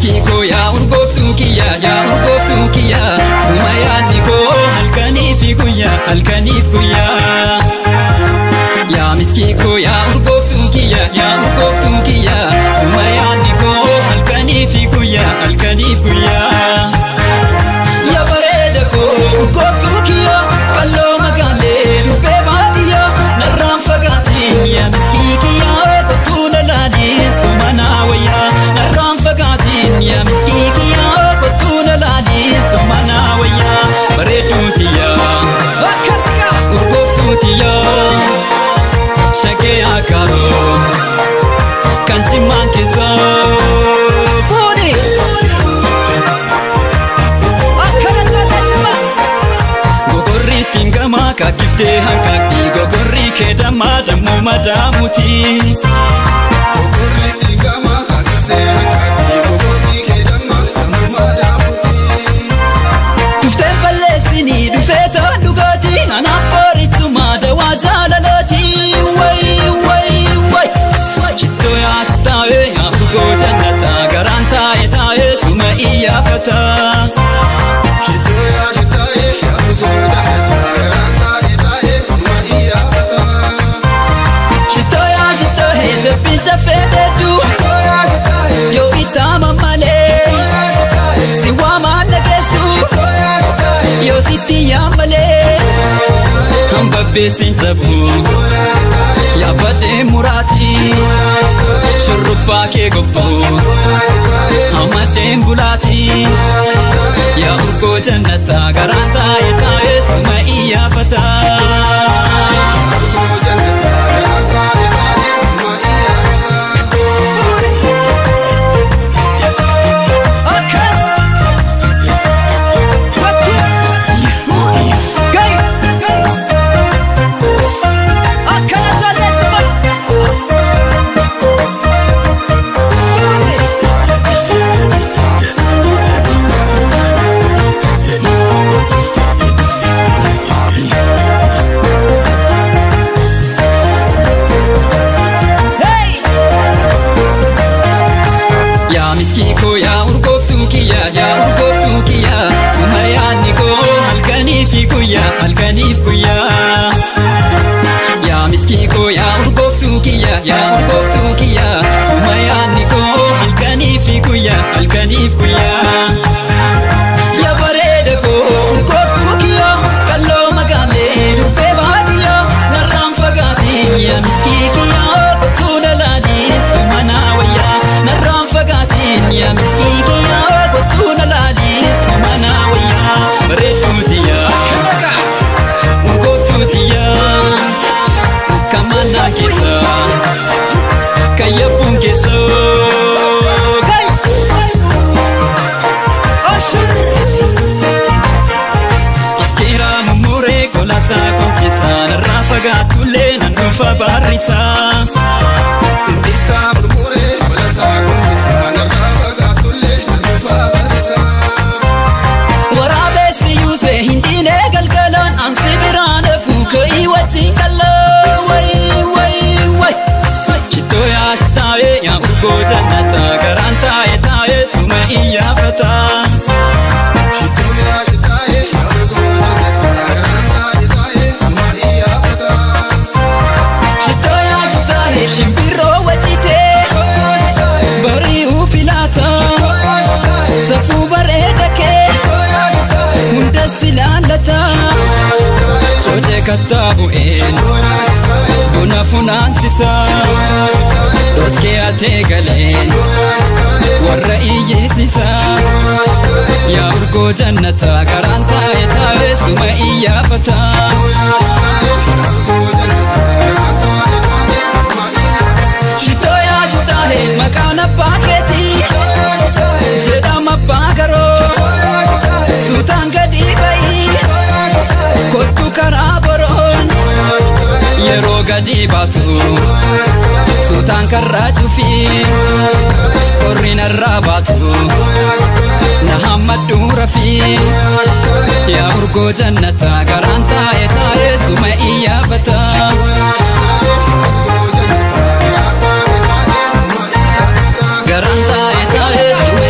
Miskii koo yaa urgooftuu kiyya yaa urgooftuu kiyya suma yaadni koo halkaniif guyyaa halkaniif guyyaa. Yaa miskii koo yaa urgooftuu kiyya yaa urgooftuu kiyya suma yaadni koo halkaniif guyyaa halkaniif guyyaa. Yaa bareeda koo urgooftuu kiyya qalloo magaalee dubbee baadiyyaa narraan fagaatiin yaa miskii kiyya kottuu lalaanii suma naa wayyaa narraan fagaatiin yaa miskii kiyya kottuu lalaanii suma naa wayyaa bareedduu tiyyaa urgooftuu tiyyaa shagee akaaroo kan jimmaan keessaa fuudhi. Gogorri ittiin gamaa kakkiftee hanqaaqii gogorri kee dammaa dammoo madaamuti. Gogorri ittiin gamaa kakkiftee hanqaaqii gogorri kee dammaa dammoo madaamuti. Dhufteen balleessinii dhufee ta'an dhugaatii anaaf qorichumaa dawaa jaalalaati. Wayi wayi wayi. Shittoo yaa shittaa'ee yaa urgoo jannataa garaan taa'e taa'ee suma iyyaafataa. Shittoo yaa shittaa'ee yaa urgoo jannataa garaan taa'e taa'ee suma iyyaafataa. Shittoo yaa shittaa'ee jabbiin caffee dheedduu Shittoo yaa shittaa'ee yoo ittaama malee yaa shittaa'ee si waamaan dhageessu shittoo yaa shittaa'ee yoo sitti yaa malee hambabbeessin cabu yaabbadhee muraatii shurrubbaa kee gobbuu hammadheen bulaatii yaa urgoo jannataa garaan taa'e taa'ee suma iyyaafataa. Urgoo jannataa garaan taa'e taa'ee suma iyyaafataa. Akkas! Gai! Akkana jaallatuma! Hey! Yaa miskii koo yaa urgooftuu kiyya yaa urgooftuu kiyya suma yaadni koo halkaniif guyyaa halkaniif guyyaa. Yaa miskii koo yaa urgooftuu kiyya yaa urgooftuu kiyya suma yaadni koo halkaniif guyyaa halkaniif guyyaa. Yaa bareeda koo urgooftuu kiyya qalloo magaalee dubbee baadiyyaa narraan fagaatiin yaa miskii kiyya kottuu lalaanii suma naa wayyaa narraan fagaatiin yaa miskii kiyya kottuu lalaanii suma naa wayyaa bareedduu tiyyaa urgooftuu tiyyaa kamanaa keessa kan yabbuun keessa. Kai! Askeeraa mummuree kolaasaa konkeessaa narraa fagaatullee nan dhufa barrisaa. Isaa murmuree balasaa gombisaa narraa fagaatullee nan dhufa barisaa. Waraabessi yuusee hin dhiinee galgalaan ansi biraan hafuu ka'ii wajjin qalloo wayi wayi wayi. Shittoo yaa shittaa'ee yaa urgoo jannataa garaan taa'e taa'ee suma iyyaafataa. Shittoo yaa shittaa'ee yaa urgoo jannataa garaan taa'e taa'ee suma iyyaafataa. Shittoo yaa shittaa'ee shimbirroo wajjitee bari'uu filaataa safuu bareeda kee hunda si laallataa. Coocee kattaa bu'een buna funaansisaa dhoskee atee galeen warra iyyeessisaa yaa urgoo jannataa garaan taa'e taa'ee suma iyyaafataa. Shittoo yaa shittaa'ee maqaan abbaa keetii jedhama abbaa garoo suutaan gadi ba'ii kottu karaa boroon yeroo gadi baatu suutaan karraa cufii qorri narraa baatu na hammadhu rafii yaa urgoo jannataa garaan taa'e taa'ee suma iyyaafataa. Garaan taa'e taa'ee suma.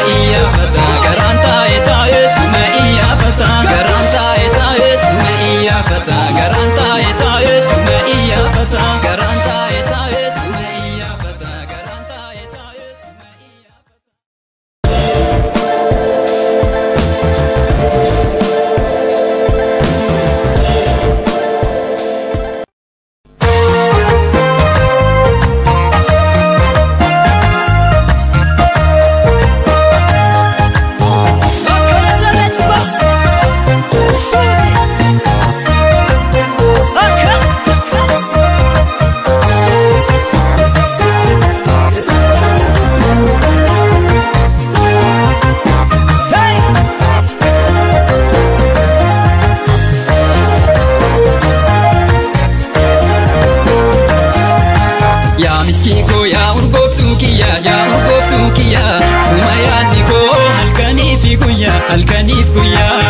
halkaniif guyyaa.